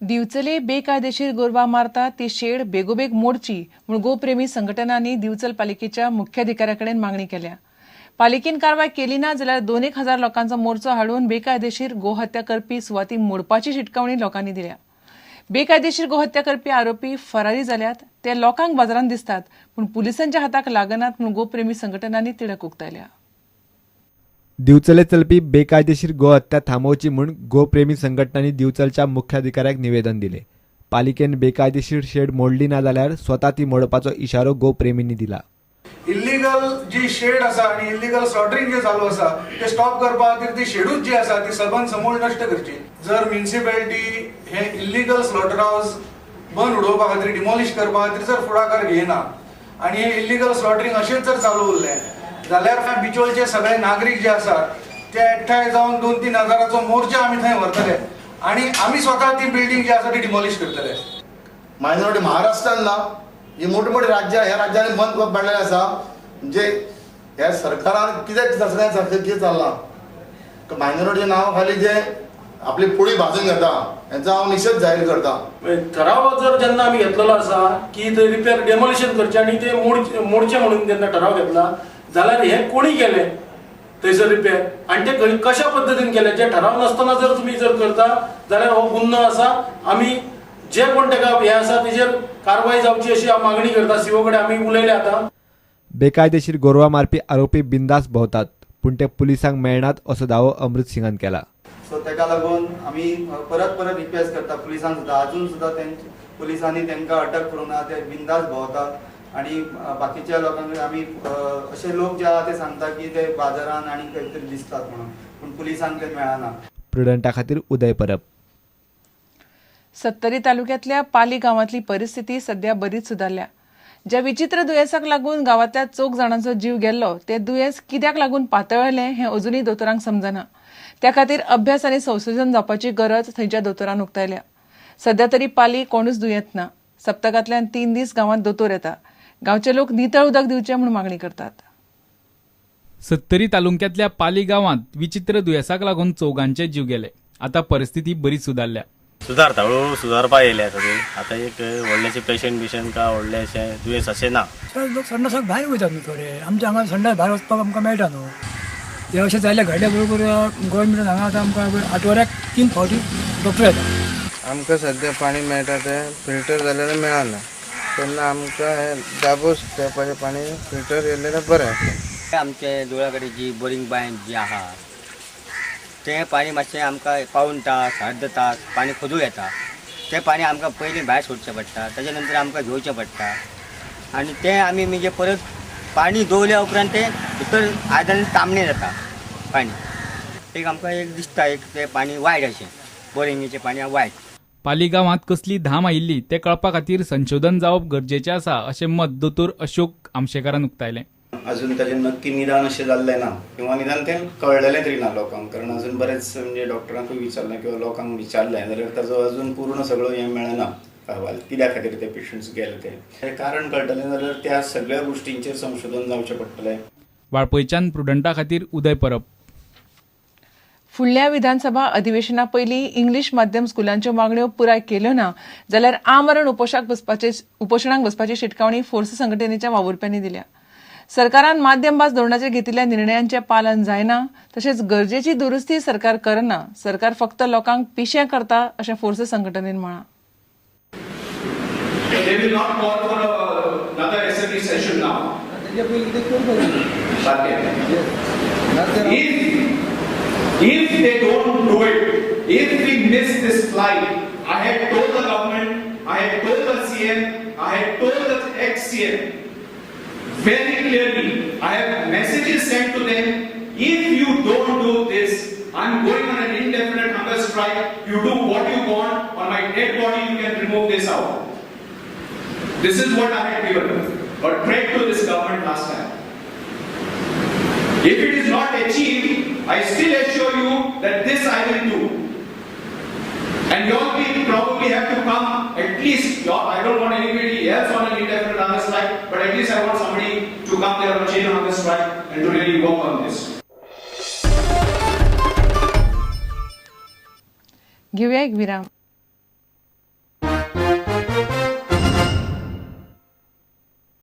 दिवचले बेकायदेशीर गोरवां मारता ती शेड बेगोबेग मोडची म्हूण गोप्रेमी संघटनांनी दिवचल पालिकेच्या मुख्याधिकाऱ्या कडेन मागणी केल्या. पालिकेन कारवाय केली ना जाल्यार 2,000 लोकांचो मोर्चो हाडून बेकायदेशीर गोहत्या करपी सुवाती मोडपाची शिटकावणी लोकांनी दिल्या. बेकायदेशीर गोहत्या करपी आरोपी फरारी जाल्यात, ते लोकांक बाजारांत दिसतात पूण पुलिसांच्या हाताक लागनात म्हूण गोप्रेमी संघटनांनी तिडक उक्तायल्या. दिवचले चलपी बेकायदेशीर गोहत्या थांबोवची म्हूण गोप्रेमी संघटनांनी दिवचलच्या मुख्याधिकाऱ्याक निवेदन दिले. पालिकेन बेकायदेशीर शेड मोडली ना जाल्यार स्वता ती मोडपाचो इशारो गोप्रेमींनी दिला. इल्लीगल जी शेड आसा आनी इल्लीगल स्लॉटरिंग जे चालू आसा ते स्टॉप करपा खातीर ती शेडूच जी आसा ती सबंद समूळ नश्ट करची. जर म्युनिसिपॅलिटी हे इल्लीगल स्लॉटर हावस बंद उडोवपा खातीर, डिमॉलिश करपा खातीर जर फुडाकार घेयना आनी हे इल्लीगल स्लॉटरिंग अशेंच जर चालू उरलें जाल्यार बिचोलचे सगळे नागरीक जे आसात ते एकठांय जावन 2-3 हजाराचो मोर्चा आमी थंय व्हरतले आनी आमी स्वता ती बिल्डींग जी आसा ती डिमॉलिश करतले. मायनॉरिटी महाराष्ट्रान ना, ही मोठी मोठी राज्यां ह्या राज्यांनी बंद पडलेले आसा. म्हणजे ह्या सरकारान कितें सारकें कितें चल्लां, मायनॉरिटीच्या नांवा खाली जे आपली पोळी भाजून घेता हेंचो हांव निशेध जाहीर करता. ठराव जर जेन्ना आमी घेतलेलो आसा की थंय रिपेर डेमोलिशन करचें आनी ते मोडचें म्हणून जेन्ना ठराव घेतला जाल्यार हे कोणी केलें थंयसर रिपेर आनी ते कशा पद्दतीन केलें, जे ठराव नासतना जर तुमी जर करता जाल्यार हो गुन्हो आसा. आमी जे कोण तेका हे आसा तेजेर कारवाय जावची अशी हांव मागणी करता. सीओ कडेन आमी उलयले आतां. बेकायदेशीर गोरवां मारपी आरोपी बिंदास भोंवतात पूण ते पुलिसांक मेळनात असो दावो अमृत सिंगान केला. सो तेका लागून आमी परत परत रिक्वेस्ट करता पुलिसांक सुद्दां, अजून सुद्दां पुलिसांनी तांकां अटक करूंक ना, ते बिंदास भोंवतात आनी बाकीच्या लोकांक आमी अशे लोक जे आहा ते सांगता की ते बाजारान आनी खंय तरी दिसतात म्हणून, पूण पुलिसांक ते मेळना. प्रुडंटा खातीर उदय परब. सत्तरी तालुक्यातल्या पाली गांवांतली परिस्थिती सध्या बरीच सुदारल्या. ज्या विचित्र दुयेंसाक लागून गांवांतल्या 4 जाणांचो जीव गेल्लो ते दुयेंस कित्याक लागून पातळ्ळें हें अजुनूय दोतोरांक समजना. त्या खातीर अभ्यास आनी संशोधन जावपाची गरज थंयच्या दोतोरान उक्तायल्या. सध्या तरी पाली कोणूच दुयेंत ना. सप्तकांतल्यान 3 दीस गांवांत दोतोर येता. गांवचे लोक नितळ उदक दिवचें म्हूण मागणी करतात. सत्तरी तालुक्यांतल्या पाली गांवांत विचित्र दुयेंसाक लागून 4 जीव गेले. आता परिस्थिती बरीच सुदारल्या. सुदारता, हळूहळू सुदारपा येयले आतां ती. आतां एक व्हडलेशे पेशंट बिशंट काय व्हडलें अशें दुयेंस अशें ना. लोक संडासाक भायर वयतात न्हू थोडे, आमच्या हांगा संडास भायर वचपाक आमकां मेळटा न्हू. हे अशें जाल्यार घडल्या बरोबर गोवोरमेंटान हांगा आतां आमकां आठवड्याक 3 फावटी डॉक्टर येता. आमकां सद्या पाणी मेळटा तें फिल्टर जाल्यार मेळना, तेन्ना आमकां हें दाबोस पिवपाचें पाणी फिल्टर येयलें बरें आसलें. आमचे दोळ्या कडेन जी बोरींग बांय जी आहा तें पाणी मातशें आमकां 1.25 तास अर्द तास पाणी खोदूं येता. तें पाणी आमकां पयलीं भायर सोडचें पडटा, ताजे नंतर आमकां घेवचें पडटा आनी तें आमी म्हणजे परत पाणी दवरल्या उपरांत तें भितर आयदन तांबणें जाता पाणी. एक आमकां एक दिसता एक तें पाणी वायट अशें, बोरिंगेचें पाणी वायट. पाली गांवांत कसली धाम आयिल्ली तें कळपा खातीर संशोधन जावप गरजेचें आसा अशें मत दोतोर अशोक आमशेकारान उक्तायलें. अजून ताजें नक्की निदान अशें जाल्लें ना किंवा निदान तें कळ्ळेलें तरी ना लोकांक, कारण अजून बरेच म्हणजे डॉक्टरांकूय विचारलें किंवा लोकांक विचारलें जाल्यार ताजो अजून पूर्ण सगळो हें मेळना अहवाल कित्या खातीर ते पेशंट्स गेले ते कारण कळटलें जाल्यार त्या सगळ्या गोष्टींचेर संशोधन जावचें पडटलें. वाळपयच्यान प्रुडंटा खातीर उदय परब. फुडल्या विधानसभा अधिवेशना पयलीं इंग्लीश माध्यम स्कुलांच्यो मागण्यो पुराय केल्यो ना जाल्यार आमरण उपोशणाक बसपाची शिटकावणी फोर्स संघटनेच्या वावुरप्यांनी दिल्या. सरकारान माध्यम भास धोरणाचेर घेतिल्ल्या निर्णयांचें पालन जायना, तशेंच गरजेची दुरुस्ती सरकार करना, सरकार फक्त लोकांक पिशें करता अशें फोर्स संघटनेन म्हळां. They will not call for another assembly session now. If they don't do it, if we miss this flight, I had told the government, I had told the CM, I had told the ex-CM very clearly. I have messages sent to them. If you don't do this, I'm going on an indefinite hunger strike. You do what you want. On my dead body, you can remove this out. This is what I had given a threat to this government last time. If it is not achieved, I still assure you that this I will do. And you all will probably have to come at least, I don't want anybody else on an indefinite hunger strike, but at least I want somebody to come there on chain hunger strike and to really work on this. घेऊया एक विराम.